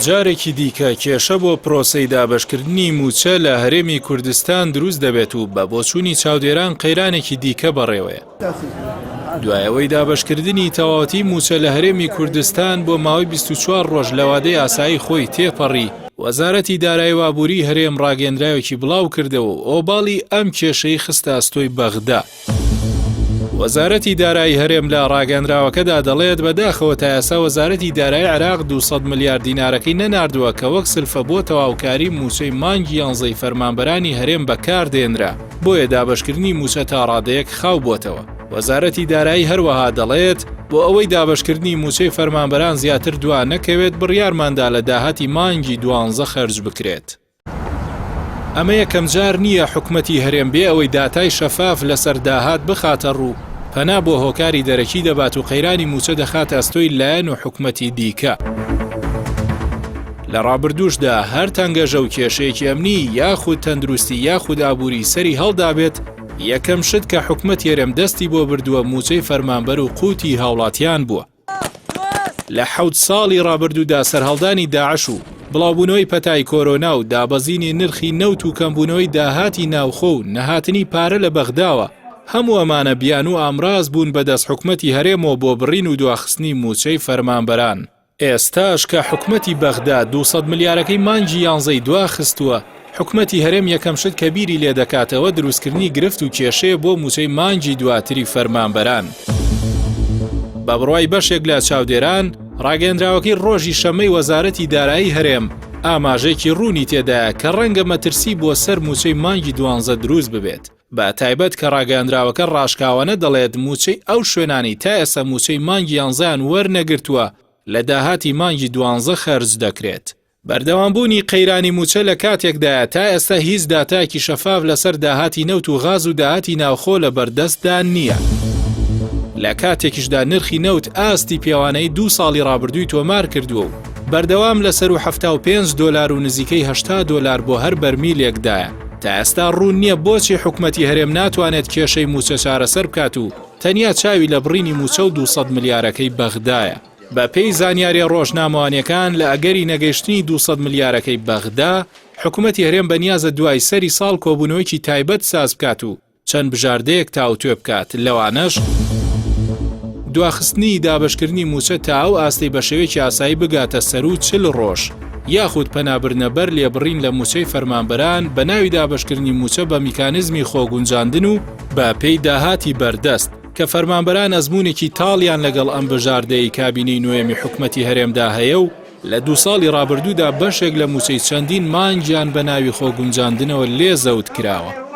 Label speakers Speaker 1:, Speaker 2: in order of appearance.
Speaker 1: جارێکی دیکە کێشە بۆ پرۆسەی دابەشکردنی مووچە لە هەرێمی کوردستان دروست دەبێت و بە بۆچوونی چاودێران قەیرانێکی دیکە بەڕێوەیە. دوای ئەوەی دابەشکردنی تەواوەتی مووچە لە هەرێمی کوردستان بۆ ماوەی 24 ڕۆژ لە وادەی ئاسایی خۆی تێپەڕی، وەزارەتی دارایی و ئابووریی هەرێم ڕاگەیەندراوێکی بڵاوکردەوە و ئۆباڵی ئەم کێشەی خستە ئەستۆی بەغدا. وەزارەتی دارایی هەرێم لە ڕاگەندراوەکەدا دەڵێت بەداخەوە تا ئێستا وەزارەتی دارایی عێراق 200 ملیار دینارەکەی نەناردووە کە وەک سلفە بۆ تەواوکاری مووچەی مانگی یانزەی فەرمانبەرانی هەرێم بەکاردێنرا بۆیە دابەشکردنی مووچە تا ڕادەیەک خاو بۆتەوە. وەزارەتی دارایی هەروەها دەڵێت بۆ ئەوەی دابەشکردنی مووچەی فەرمانبەران زیاتر دوا نەکەوێت بڕیارماندا لە داهاتی مانگی دوانزە خەرج بکرێت. ئەمە یەکەمجار نییە حکومەتی هەرێم بێ ئەوەی داتای شەفاف لەسەر داهات بخاتەڕوو، پەنا بۆ هۆکاری دەرەکی دەبات و قەیرانی مووچە دەخاتە ئەستۆی لایەن و حکومەتی دیکە. لە ڕابردووشدا هەر تەنگەژە و کێشەیەکی ئەمنی یاخود تەندروستی یاخود ئابووری سەری هەڵدابێت، یەکەم شت کە حکومەتی هەرێم دەستی بۆ بردووە مووچەی فەرمانبەر و قوتی هاوڵاتیان بووە. لە حەوت ساڵی ڕابردوودا سەرهەڵدانی داعش و بڵاوبوونەوەی پەتای کۆرۆنا و دابەزینی نرخی نەوت و کەمبوونەوەی داهاتی ناوخۆ و نەهاتنی پارە لە بەغداوە، هەموو ئەمانە بیانوو و ئامراز بوون بەدەست حکومەتی هەرێمەوە بۆ بڕین و دواخستنی مووچەی فەرمانبەران. ئێستاش کە حکومەتی بەغدا 200 ملیارەکەی مانگی یانزەی دواخستووە، حکومەتی هەرێم یەکەم شت کە بیری لێدەکاتەوە دروستکردنی گرفت و کێشەیە بۆ مووچەی مانگی دواتری فەرمانبەران. بە بڕوای بەشێک لە چاودێران، ڕاگەیەندراوەکەی ڕۆژی شەممەی وەزارەتی دارایی هەرێم ئاماژەیەکی ڕوونی تێدایە کە ڕەنگە مەترسی بۆ سەر مووچەی مانگی دوانزە دروست ببێت، بە تایبەت کە ڕاگەیاندراوەکە ڕاشکاوانە دەڵێت مووچەی ئەو شوێنانەی تا ئێستا مووچەی مانگی یانزەیان وەرنەگرتووە لە داهاتی مانگی دوانزە خەرج دەکرێت. بەردەوامبوونی قەیرانی مووچە لە کاتێکدایە تا ئێستا هیچ داتایەکی شەفاف لەسەر داهاتی نەوت و غاز و داهاتی ناوخۆ لە بەردەستدا نییە. لە کاتێکیشدا نرخی نەوت ئاستی پێوانەیی دوو ساڵی ڕابردووی تۆمار کردووە و بەردەوام لە سەروو 75 دۆلار و نزیکەی 80 دۆلار بۆ هەر بەرمیلێکدایە. تا ئێستا ڕوون نییە بۆچی حکومەتی هەرێم ناتوانێت کێشەی مووچە چارەسەر بکات و تەنیا چاوی لە بڕینی مووچە و 200 ملیارەکەی بەغدایە. بە پێی زانیاریە ڕۆژنامەوانیەکان لە ئەگەری نەگەیشتنی 200 ملیارەکەی بەغدا، حکومەتی هەرێم بەنیازە دوای سەری ساڵ کۆبوونەوەیەکی تایبەت ساز بکات و چەند بژاردەیەک تاوتوێ بکات لەوانەش، دواخستنی دابەشکردنی مووچە تا ئەو ئاستەی بە شێوەیەکی ئاسایی بگاتە سەروو 40 ڕۆژ، یاخود پەنابردنە بەر لێبڕین لە مووچەی فەرمانبەران بە ناوی دابەشکردنی مووچە بە میکانیزمی خۆگونجاندن و بە پێی داهاتی بەردەست. کە فەرمانبەران ئەزموونێکی تاڵیان لەگەڵ ئەم بژاردەی کابینەی نۆیەمی حکومەتی هەرێمدا هەیە و لە دوو ساڵی ڕابردوودا بەشێک لە مووچەی چەندین مانگیان بە ناوی خۆگونجاندنەوە لێ زەوت کراوە.